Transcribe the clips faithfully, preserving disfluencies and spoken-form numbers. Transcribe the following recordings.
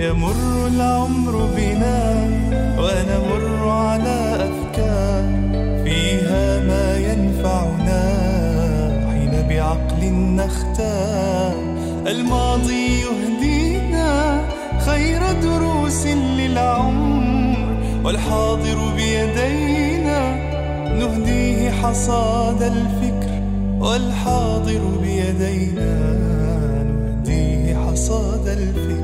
يمر العمر بنا ونمر على أفكار فيها ما ينفعنا حين بعقل نختار. الماضي يهدينا خير دروس للعمر، والحاضر بيدينا نهديه حصاد الفكر، والحاضر بيدينا نهديه حصاد الفكر.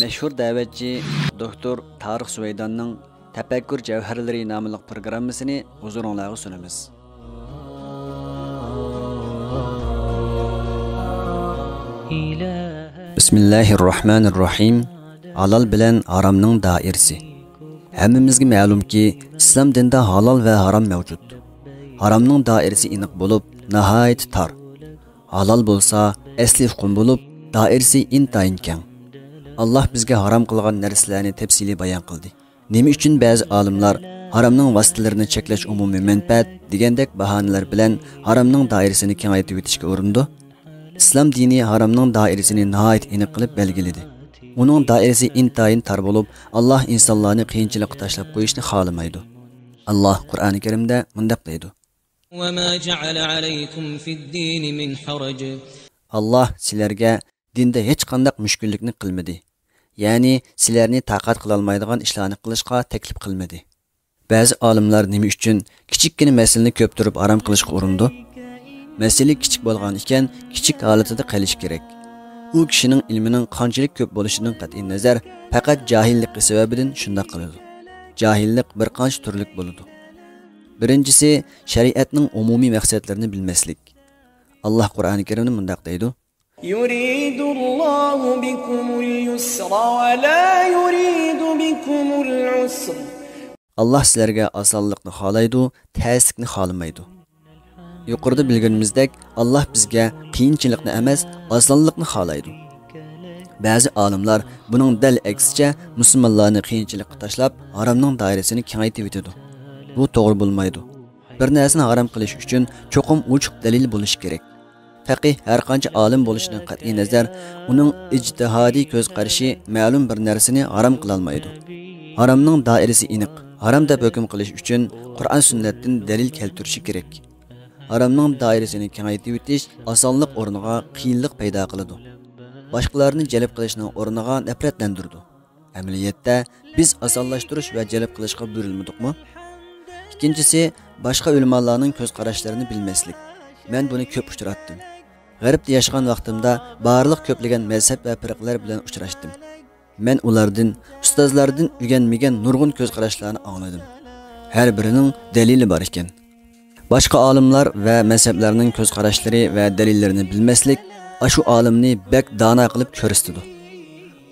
مەشھۇر دەۋەتچى دوكتور تارىق سۇۋەيداننىڭ تەپەككۇر جەۋھەرلىرى ناملىق پروگراممىسىنى ھۇزۇرۇڭلارغا سۇنىمىز. بىسمىللاھىررەھمانىررەھىم. ھالال بىلەن ھارامنىڭ دائىرىسى. ھەممىمىزگە مەلۇمكى، ئىسلام دىنىدا ھالال ۋە ھارام مەۋجۇت. ھارامنىڭ دائىرىسى ئېنىق بولۇپ، ناھايىتى تار. ھالال بولسا ئەسلى ئۇقۇم بولۇپ، دائىرىسى ئىنتايىن كەڭ. ئاللاھ بىزگە ھارام قىلغان نەرسىلەرنى تەپسىلىي بايان قىلدى. نېمە ئۈچۈن بەزى ئالىملار ھارامنىڭ ۋاسىتىلىرىنى چەكلەش ئومۇمىي مەنپەئەت دېگەندەك باھانىلەر بىلەن ھارامنىڭ دائىرىسىنى كېڭەيتىۋېتىشكە ئۇرۇنىدۇ؟ ئىسلام دىنى ھارامنىڭ دائىرىسىنى ناھايىتى ئېنىق قىلىپ بەلگىلىدى. ئۇنىڭ دائىرىسى ئىنتايىن تار بولۇپ، ئاللاھ ئىنسانلارنى قىيىنچىلىققا تاشلاپ قويۇشنى خالىمايدۇ. ئاللاھ قۇرئانى كەرىمدە مۇنداق دەيدۇ. وما جعل عليكم في الدين من حرج. ئاللاھ سىلەرگە دىندا ھېچقانداق مۈشكۈللۈكنى قىلمىدى. يەنى سىلەرنى تاقەت قىلالمايدىغان ئىشلارنى قىلىشقا تەكلىپ قىلمىدى. بەزى ئالىملار نېمە ئۈچۈن كىچىككىنە مەسىلىنى كۆپ تۇرۇپ ھارام قىلىشقا ئۇرۇنىدۇ؟ مەسىلە كىچىك بولغان ئىكەن، كىچىك ھالىتىدە قېلىشى كېرەك. ئۇ كىشىنىڭ ئىلمىنىڭ قانچىلىك كۆپ بولۇشىدىن قەتئىينەزەر، پەقەت جاھىللىقى سەۋەبىدىن شۇنداق قىلىدۇ. جاھىللىق بىر قانچە تۈرلۈك بولىدۇ. بىرىنچىسى، شەرىئەتنىڭ ئومۇمىي مەقسەتلىرىنى بىلمەسلىك. ئاللاھ قۇرئانى كەرىمدە مۇنداق دەيدۇ. يريد الله بكم اليسر ولا يريد بكم العسر. ئاللاھ سىلەرگە ئاسانلىقنى خالايدۇ، تەسلىكنى خالىمايدۇ. يۇقىرىدا بىلگىنىمىزدەك، ئاللاھ بىزگە قىيىنچىلىقنى ئەمەس، ئاسانلىقنى خالايدۇ. بەزى ئالىملار بۇنىڭ دەل ئەكسىچە مۇسۇلمانلارنى قىيىنچىلىققا تاشلاپ، ھارامنىڭ دائىرىسىنى كېڭەيتىۋېتىدۇ. بۇ توغرا بولمايدۇ. بىر نەرسىنى ھارام قىلىش ئۈچۈن چوقۇم ئوچۇق دەلىل بولۇشى كېرەك. پەقىھ ھەرقانچە ئالىم بولۇشىدىن قەتئىينەزەر، ئۇنىڭ ئىجتىھادىي كۆز قارىشى مەلۇم بىر نەرسىنى ھارام قىلالمايدۇ. ھارامنىڭ دائىرىسى ئېنىق. ھارام دەپ ھۆكۈم قىلىش ئۈچۈن قۇرئان سۈننەتتىن دەلىل كەلتۈرۈشى كېرەك. ھارامنىڭ دائىرىسىنى كېڭەيتىۋېتىش ئاسانلىق ئورنىغا قىيىنلىق پەيدا قىلىدۇ. باشقىلارنى جەلپ قىلىشنىڭ ئورنىغا نەپرەتلەندۈرىدۇ. ئەمەلىيەتتە، بىز ئاسانلاشتۇرۇش ۋە جەلپ قىلىشقا بۇيرۇلمىدۇقمۇ؟ ئىككىنچىسى، باشقا ئۆلىمالارنىڭ كۆز قاراشلىرىنى بىلمەسلىك. مەن بۇنى كۆپ ئۇچراتتىم. غەربتە ياشىغان ۋاقتىمدا بارلىق كۆپلىگەن مەزھەپ ۋە پىرقىلەر بىلەن ئۇچراشتىم. مەن ئۇلاردىن، ئۇستازلاردىن ئۆگەنمىگەن نۇرغۇن كۆز قاراشلارنى ئاڭلىدىم. ھەر بىرىنىڭ دەلىلى بار ئىكەن. باشقا ئالىملار ۋە مەزھەپلەرنىڭ كۆز قاراشلىرى ۋە دەلىللىرىنى بىلمەسلىك ئاشۇ ئالىمنى بەك دانا قىلىپ كۆرسىتىدۇ.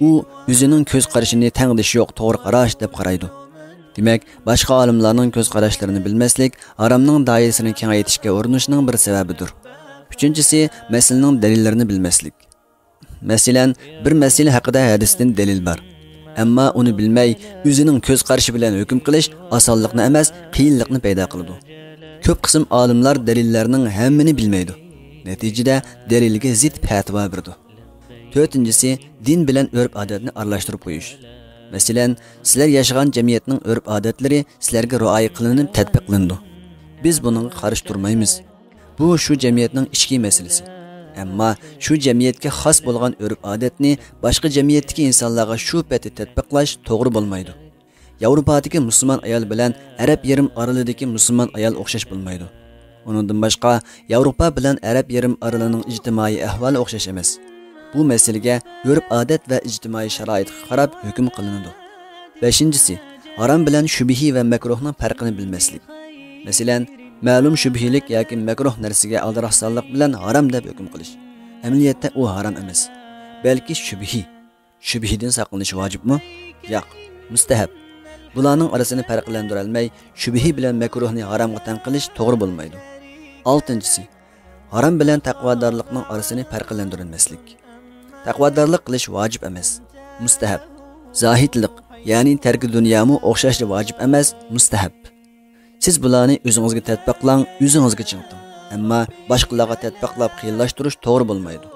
ئۇ ئۆزىنىڭ كۆز قارىشىنى تەڭدىشى يوق توغرا قاراش دەپ قارايدۇ. دېمەك، باشقا ئالىملارنىڭ كۆز قاراشلىرىنى بىلمەسلىك ھارامنىڭ دائىرىسىنى كېڭەيتىشكە ئۇرۇنۇشنىڭ بىر سەۋەبىدۇر. ئۈچىنچىسى، مەسىلىنىڭ دەلىللىرىنى بىلمەسلىك. مەسىلەن، بىر مەسىلە ھەققىدە ھەدىستىن دەلىل بار. ئەمما ئۇنى بىلمەي، ئۆزىنىڭ كۆز قارىشى بىلەن ھۆكۈم قىلىش ئاسانلىقنى ئەمەس، قىيىنلىقنى پەيدا قىلىدۇ. كۆپ قىسىم ئالىملار دەلىللەرنىڭ ھەممىنى بىلمەيدۇ. نەتىجىدە دەلىلگە زىت پەتىۋا بېرىدۇ. تۆتىنچىسى، دىن بىلەن ئۆرپ-ئادەتنى ئارىلاشتۇرۇپ قويۇش. مەسىلەن، سىلەر ياشىغان جەمئىيەتنىڭ ئۆرپ-ئادەتلىرى سىلەرگە رىئايە قىلىنىپ تەتبىقلىنىدۇ. بىز بۇنىڭغا قارشى تۇرمايمىز. بۇ شۇ جەمئىيەتنىڭ ئىچكى مەسىلىسى. ئەمما شۇ جەمئىيەتكە خاس بولغان ئۆرپ-ئادەتنى باشقا جەمئىيەتتىكى ئىنسانلارغا شۇ پېتى تەتبىقلاش توغرا بولمايدۇ. ياۋروپادىكى مۇسۇلمان ئايال بىلەن ئەرەب يېرىم ئارىلىدىكى مۇسۇلمان ئايال ئوخشاش بولمايدۇ. ئۇنىڭدىن باشقا، ياۋروپا بىلەن ئەرەب يېرىم ئارىلىنىڭ ئىجتىمائىي ئەھۋالى ئوخشاش ئەمەس. بۇ مەسىلىگە ئۆرپ-ئادەت ۋە ئىجتىمائىي شارائىتقا قاراپ ھۆكۈم قىلىنىدۇ. بەشىنچىسى، ھارام بىلەن شۈبھە ۋە مەكرۇھنىڭ پەرقىنى بىلمەسلىك. مەسىلەن، مەلۇم شۈبھىلىك ياكى مەكرۇھ نەرسىگە ئالدىراقسانلىق بىلەن ھارام دەپ ھۆكۈم قىلىش. ئەمەلىيەتتە ئۇ ھارام ئەمەس، بەلكى شۈبھە. شۈبھىدىن ساقلىنىش ۋاجىپمۇ؟ ياق، مۇستەھەب. بۇلارنىڭ ئارىسىنى پەرقلەندۈرەلمەي، شۈبھە بىلەن مەكرۇھنى ھارامغا تەڭ قىلىش توغرا بولمايدۇ. ئالتىنچىسى، ھارام بىلەن تەقۋادارلىقنىڭ ئارىسىنى پەرقلەندۈرەلمەسلىك. تەقۋادارلىق قىلىش ۋاجىپ ئەمەس، مۇستەھەب. زاھىدلىق، يەنى تەركى دۇنيامۇ ئوخشاشلا ۋاجىپ ئەمەس، مۇستەھەب. سىز بۇلارنى ئۆزىڭىزگە تەتبىقلاڭ، ئۆزىڭىزگە چىڭىتىڭ. ئەمما باشقىلارغا تەتبىقلاپ قىيىنلاشتۇرۇش توغرا بولمايدۇ.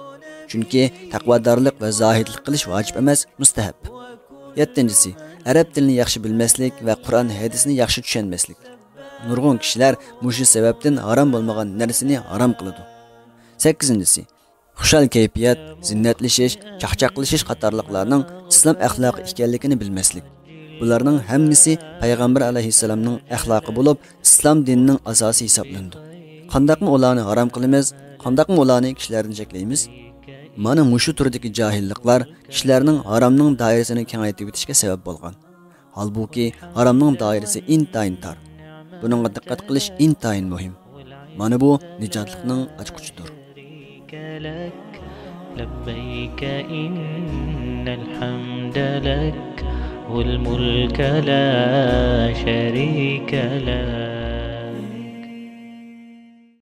چۈنكى تەقۋادارلىق ۋە زاھىدلىق قىلىش ۋاجىپ ئەمەس، مۇستەھەب. يەتتىنچىسى، ئەرەب تىلىنى ياخشى بىلمەسلىك ۋە قۇرئان ھەدىسنى ياخشى چۈشەنمەسلىك. نۇرغۇن كىشىلەر مۇشۇ سەۋەبتىن ھارام بولمىغان نەرسىنى ھارام قىلىدۇ. سەككىزىنچىسى، خۇشال كەيپىيات، زىننەتلىشىش، چاقچاقلىشىش قاتارلىقلارنىڭ ئىسلام ئەخلاقى ئىكەنلىكىنى بىلمەسلىك. بۇلارنىڭ ھەممىسى پەيغەمبەر ئەلەيھىسسالامنىڭ ئەخلاقى بولۇپ، ئىسلام دىنىنىڭ ئاساسى ھېسابلىنىدۇ. قانداقمۇ ئۇلارنى ھارام قىلىمىز، قانداقمۇ ئۇلارنى كىشىلەردىن چەكلەيمىز؟ مانا مۇشۇ تۈردىكى جاھىللىقلار كىشىلەرنىڭ ھارامنىڭ دائىرىسىنى كېڭەيتىۋېتىشكە سەۋەب بولغان. ھالبۇكى، ھارامنىڭ دائىرىسى ئىنتايىن تار. بۇنىڭغا دىققەت قىلىش ئىنتايىن مۇھىم. مانا بۇ نىجاتلىقنىڭ ئاچقۇچىدۇر. لبيك إن الحمد لك والملك لا شريك لك.